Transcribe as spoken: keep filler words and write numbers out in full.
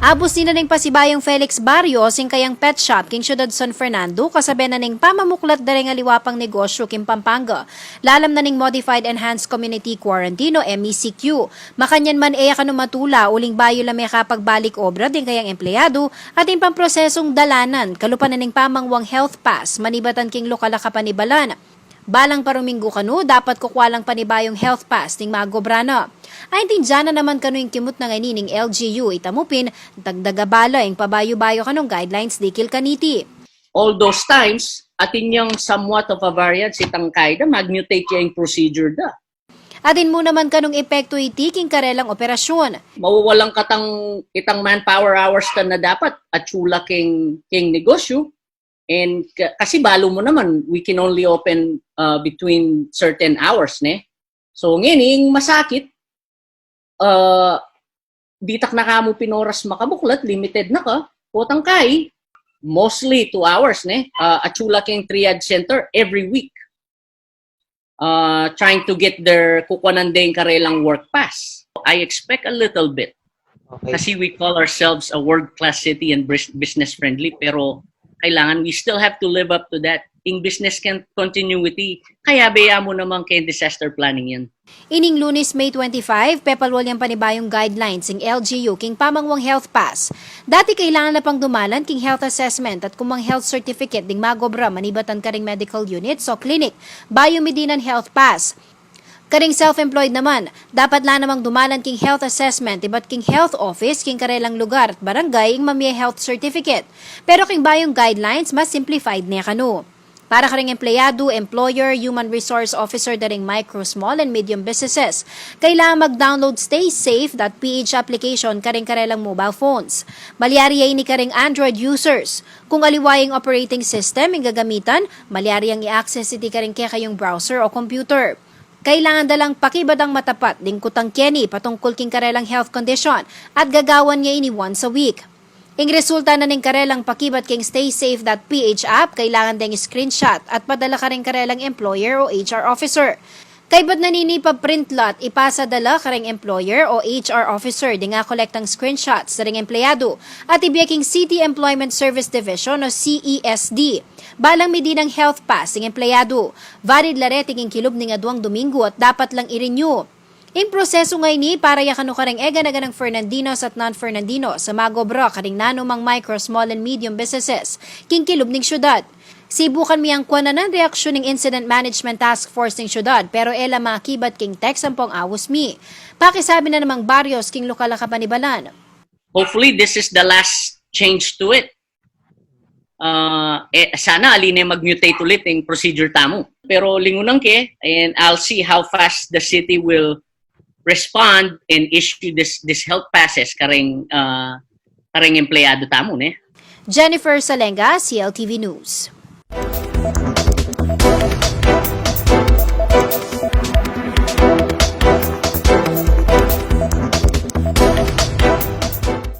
Abus na ning pasibayung Felix Barrios ing kayang pet shop king Ciudad San Fernando, kasabe na ning pamamuklat da ring aliwa pang negosyu king Pampanga. Lalam na ning Modified Enhanced Community Quarantine o M E C Q. Makanyan man e ya kanu matula uling bayu la mekapagbalik obra ding kayang empleyadu, atin pang prosesung dalanan, kalupa na ning pamangwang health pass, manibatan king lokal a kapanibalan. Balang paruminggu kanu, dapat kukua lang panibayung health pass ding mag-obra na. Aintindian na naman kanu ing kimut na ngeni ning L G U, itamu pin, dagdag abala ing pabayu-bayu kanung guidelines dikil kaniti. All those times, atin yang somewhat of a variance itang kaida, mag-mutate ya ing procedure da. Atin mu naman kanung epektu iti king karelang operasyun. Mawawalan katang itang manpower hours ta na dapat atsu la king, king negosyu. And ka-, kasi balu mu naman, we can only open uh, between certain hours, ne? So, ngeni, ing masakit, uh, ditak na kamu pinoras makabuklat, limited na ka, potang kai, mostly two hours, ne? Uh, atsu la king Triad Center every week. Uh, trying to get their kukuanan ding karelang work pass. I expect a little bit. Okay. Kasi we call ourselves a world-class city and bris- business-friendly, pero kailangan we still have to live up to that. Ing business can continuity, kaya baya mu naman kay disaster planning yan. Ining Lunes, May twenty-five, pepalwal yang panibayung guidelines ing L G U king pamangwang health pass. Dati kailangan na pang dumalan king health assessment at kumang health certificate ding mag-obra manibatan karing medical units o clinic bayu midinan health pass. Karing self-employed naman, dapat la namang dumalan king health assessment ibat king health office king karelang lugar at barangay ing mamie health certificate. Pero king bayung guidelines, mas simplified ne kanu. Para karing empleyadu, employer, human resource officer da ring micro, small, and medium businesses, kailangan mag-download stay safe dot P H application karing karelang mobile phones. Malyari ya ini karing Android users. Kung aliwa yang operating system ing gagamitan, malyari yang i-access iti karing kekayung browser o computer. Kailangan da lang pakibat dang matapat ding kutang keni patungkul king karelang health condition at gagawan ya ini once a week. Ing resulta na ning karelang pakibat king stay safe dot P H app, kailangan deng screenshot at padala karing karelang employer o H R officer. Kaybat na nini, pa-print la at ipasa da la karing employer o H R officer ding akolektang screenshots da ring empleyadu at ibie king City Employment Service Division o C E S D. Balang midinan health pass ing empleyadu. Valid la reti king kilub ning aduang Domingo at dapat lang i-renew. Ing prosesu ngeni para ya kanu karing e gana-ganang Fernandinos at non-Fernandinos a mag-obra karing nanumang micro, small, and medium businesses king kilub ning syudad. Sibukan mi yang kuanan reaksyun ning Incident Management Task Force ning syudad, pero e la makibat king text ampong awus mi. Pakisabi na namang Barrios king lokal a kapanibalan. Hopefully, this is the last change to it. Uh, eh, sana ali ne mag-mutate ulit ing procedure tamu. Pero lingunan ke, and I'll see how fast the city will respond and issue this, this health passes karing, uh, karing empleyado tamu, ne? Jennifer Salenga, C L T V News.